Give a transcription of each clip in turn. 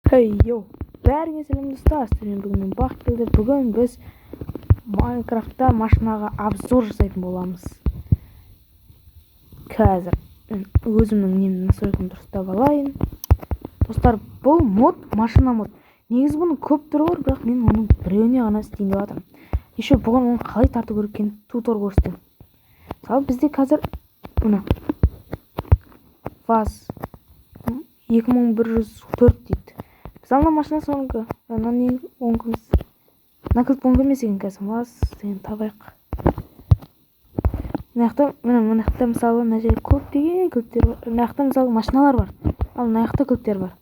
Хей, йоу, бәріңе сәлем, достар! Сіздермен бүгін мен, Бақкелді. Бүгін біз Майнкрафтта машинаға обзор жасайтын боламыз. Қазір мен өзімнің немді, настройкамды дұрыстап алайын. Достар, бұл мод, машина мод. Негізі бұның көп түрі бар, бірақ мен оның біреуіне ғана істейін деп жатырмын. Еще бұған оны қалай тарту керек екенін тутор көрсетемін. Мысалы, бізде қазір мына ВАЗ 2104 дейді. Мысалы, мына машина сонікі, мына не, онікі емес. Мына кілт онікі емес екен. Қазір ВАЗ деген табайық. Мына жақта, міне, мына жақта, мысалы, мына жерде көптеген кілттер бар. Мына жақта, мысалы, машиналар бар. Ал мына жақта кілттер бар.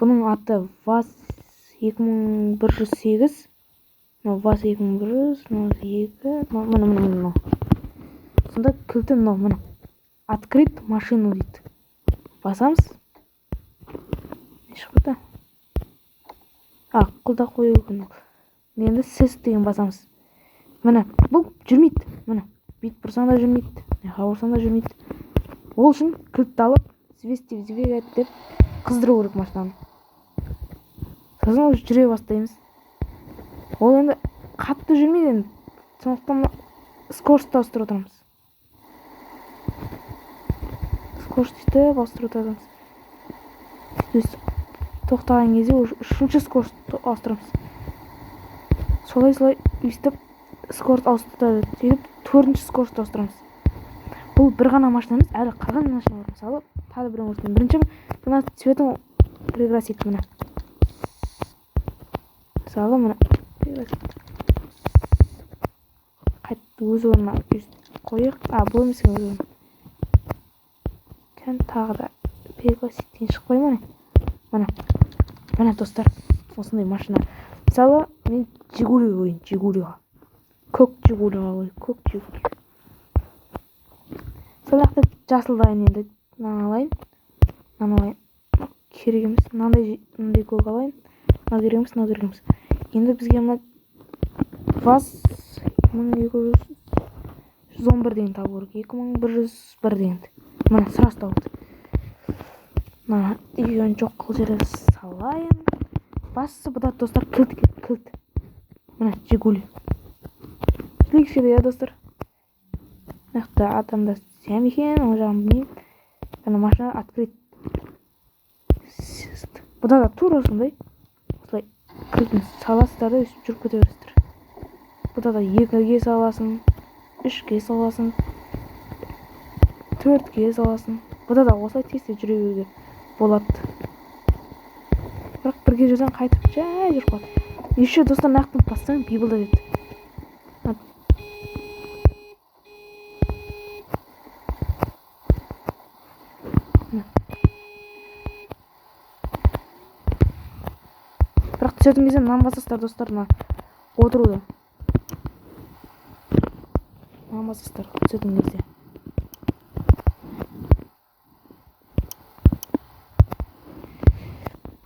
Бұның аты ВАЗ 2108. Мынау ВАЗ 2100, мынау екі, мынау, міне, міне, мынау. Сонда кілті мынау, міне. Открыть машину дейді. Басамыз. Не шықты? А, құлда қою екен. Енді сіз деген басамыз. Міне, бұл жүрмейді. Міне, бүйтіп бұрсаң да жүрмейді, мына бұрсаң да жүрмейді. Ол үшін кілтті алып, завести, двигать деп қыздыру керек машинаны. Сосын уже жүре бастаймыз. Ол енді қатты жүрмейді енді. Сондықтан мына скоростьті ауыстырып отырамыз. Скорость өйтіп ауыстырып отырамыз. Өстіп тоқтаған кезде уже үшінші скорость ауыстырамыз. Солай, солай, өйстіп скорость ауыстырады. Сөйтіп төртінші скорость ауыстырамыз. Бұл бір ғана машина емес, әлі қалған машина бар. Мысалы, тағы біреуін көрсетейін. Бірінші мына цветін пригласить, міне. Мысалы, мына пригласить. Қайтып өз орнына өйстіп қояйық. А, бұл емес екен өз орнына. Кән, тағы да пригласить деген шықпай ма, не? Міне. Міне, достар, осындай машина. Мысалы, мен Жигули қояйын, Жигулиға. Көк Жигулиға қояйын, көк Жигули. Сол жақта жасылдайын енді. Мынаны алайын. Мынаны алайын. Керек емес. Мынандай, мынандай көк алайын. Мынау керек емес, мынау керек емес. Енді бізге мына ВАЗ 1211 деген табу керек. 2101 дегенді. Міне, сразу табылды. Мына екеуін жоқ қылып жібере салайын. Бастысы бұда, достар, кілт керек, кілт. Міне, Жигули. Кішкене, иә, достар. Мына жақта адамдар сәм екен, ол жағын білмеймін. Ана машина открыть. Бұда да тура осындай. Осылай кілтін саласыздар да, өйстіп жүріп кете бересіздер. Бұда да екіге саласың, үшке саласың, төртке саласың. Бұда да осылай тез тез жүре беруге болады. Бірақ бірге жүрсең, қайтып жай жүріп қалады. Еще, достар, мына жақтан бассаң, бибылдап етеді. Бірақ түсетін кезде мынаны басасыздар, достар, мына отыруды. Мынаны басасыздар түсетін кезде.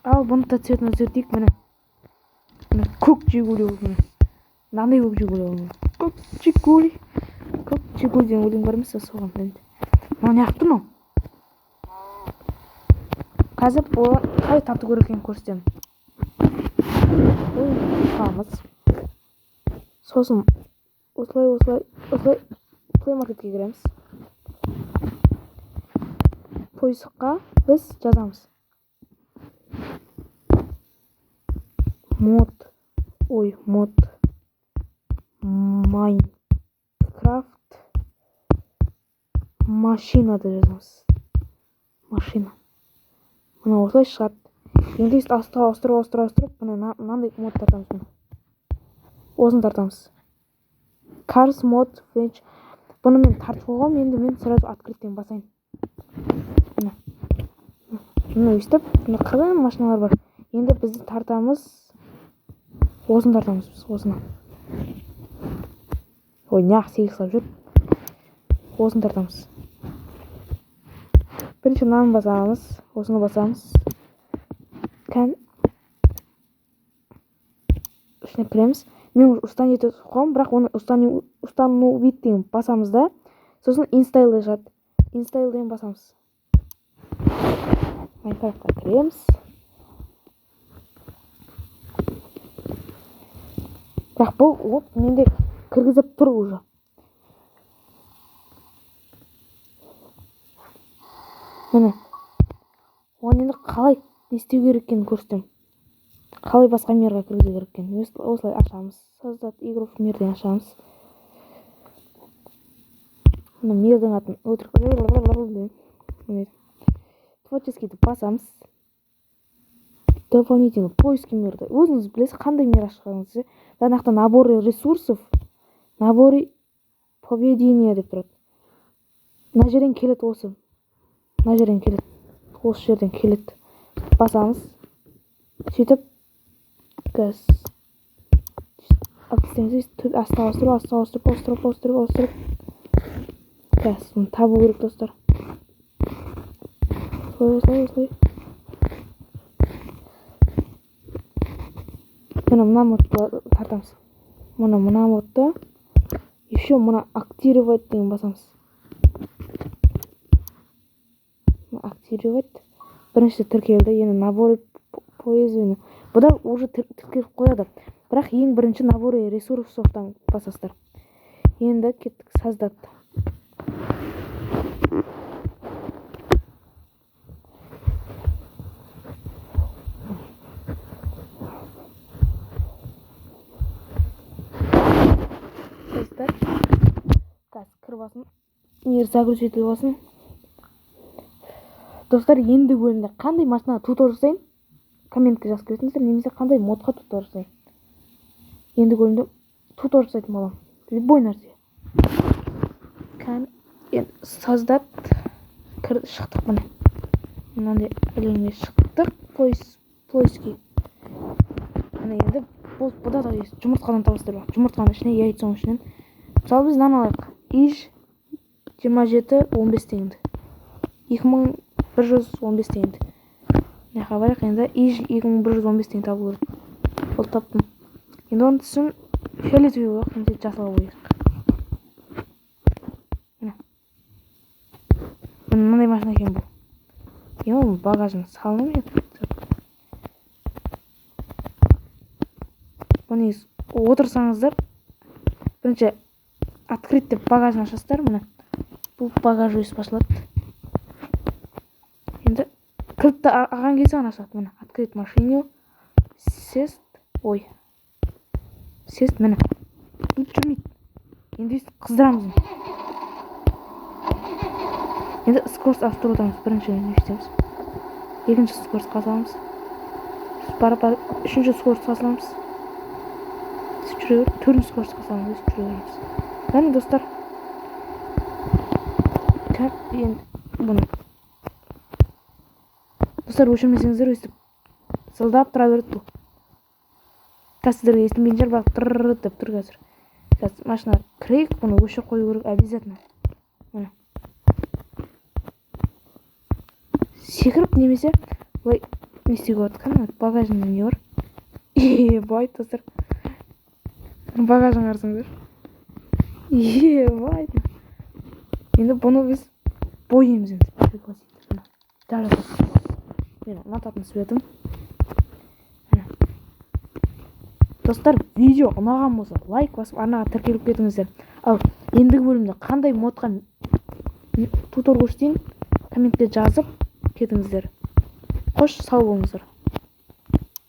Ал бұны да цветін өзгертейік, міне. Міне, көк Жигули болды, міне. Мынандай көк Жигули болды, міне. Көк Жигули. Көк Жигули деген өлең бар емес пе, соған енді. Мынау неғып тұр мынау? Қазір бұны қалай тарту керек екенін көрсетемін. Шығамыз. Сосын осылай, осылай, осылай Play Marketке кіреміз. Поискқа біз жазамыз. Мод, ой, мод Майнкрафт машина деп жазамыз. Машина. Мына осылай шығады. Енді өйстіп астыға ауыстырып, ауыстырып, ауыстырып, міне, мынандай мод тартамыз, міне. Осыны тартамыз. Cars mod French. Бұны мен тартып қойғанмын, енді мен сразу открыть деген басайын. Міне. Міне, өйстіп, міне, қырғын машиналар бар. Енді бізді тартамыз. Осыны тартамыз біз, осыны. Ой, неғып сегіз салып жүр. Осыны тартамыз. Бірінші мынаны басамыз, осыны басамыз. Кән ішіне кіреміз. Мен уже установить етіп қойғанмын, бірақ оны установить деген басамыз да, сосын install деп шығады. Install деген басамыз. Майнкрафтқа кіреміз. Бірақ бұл оп менде кіргізіп тұр уже. Міне. Оны енді қалай не істеу керек екенін көрсетемін. Қалай басқа мирға кіргізу керек екенін. Осылай ашамыз. Создать игру в мир деген ашамыз. Мына мирдің атын өтірік. Творческийді басамыз. Дополнительно поиски мирді. Өзіңіз білесіз қандай мир ашқаныңызды. Мына жақта наборы ресурсов, наборы поведения деп тұрады. Мына жерден келеді осы. Мына жерден келеді. Осы жерден келеді. Басамыз. Сөйтіп газ алып тастаймыз. Астына ауыстырып, астына ауыстырып, ауыстырып, ауыстырып, ауыстырып. Газ бұны табу керек, достар. Осылай, осылай, осылай. Міне мына модты тартамыз. Мына мына модты. Еще мына активировать деген басамыз. Активировать. Бірінші тіркелді. Енді набор поэзияны. Бұда уже тіркеліп қояды. Бірақ ең бірінші набор ресурсовтан басасыздар. Енді кеттік создать. Создать. Қазір кіріп алсын. Мир загрузить етіліп алсын. Достар, енді бөлімде қандай машинаға тутор жасайын? Комментке жазып кетіңіздер, немесе қандай модқа тутор жасайын. Енді бөлімде тутор жасайтын боламын. Любой нәрсе. Енді создать шықтық міне. Мынандай әлемге шықтық. Поиски. Міне енді бұда да есть. Жұмыртқадан табасыздар ба? Жұмыртқаның ішіне, яйцоның ішінен. Мысалы біз мынаны алайық. Иж 27-15 дегенді. 2115 дегенді. Мына жаққа барайық, енді иж 2115 деген табу керек. Ол таптым. Енді оның түсін фиолетовый қояйық, немесе жасыл қояйық. Міне. Міне мынандай машина екен бұл. Енді оның багажын салынып еді. Бұны отырсаңыздар, бірінші открыть деп багажын ашасыздар, міне. Бұл багаж өсіп ашылады. Енді кілтті алған кезде ғана ашылады. Міне, открыть машину, сест, ой. Сест, міне. Кілт жүрмейді. Енді өйстіп қыздырамыз. Енді скорость ауыстырып отырамыз. Бірінші не істейміз? Екінші скоростьқа саламыз. Барып, барып, үшінші скоростьқа саламыз. Сөйтіп жүре беріп, төртінші скоростьқа саламыз, өйстіп жүре береміз. Яғни, достар, енді бұны достар өшірмесеңіздер өйстіп зылдап тұра береді бұл. Қазір сіздерге естілмейтін шығар, бірақ тырр деп тұр қазір. Қазір машина кірейік, бұны өшіріп қою керек обязательно. Міне. Секіріп немесе былай не істеуге болады? Кәдімгі багажында не бар? Ебай, достар. Багажын қарасаңдар. Ебай. Енді бұны біз бояймыз енді. Дәл осы. Мен ұнататын цветім. Міне. Достар, видео ұнаған болса, лайк басып, арнаға тіркеліп кетіңіздер. Ал ендігі бөлімде қандай модқа тутор көрсетейін, комментте жазып кетіңіздер. Қош, сау болыңыздар.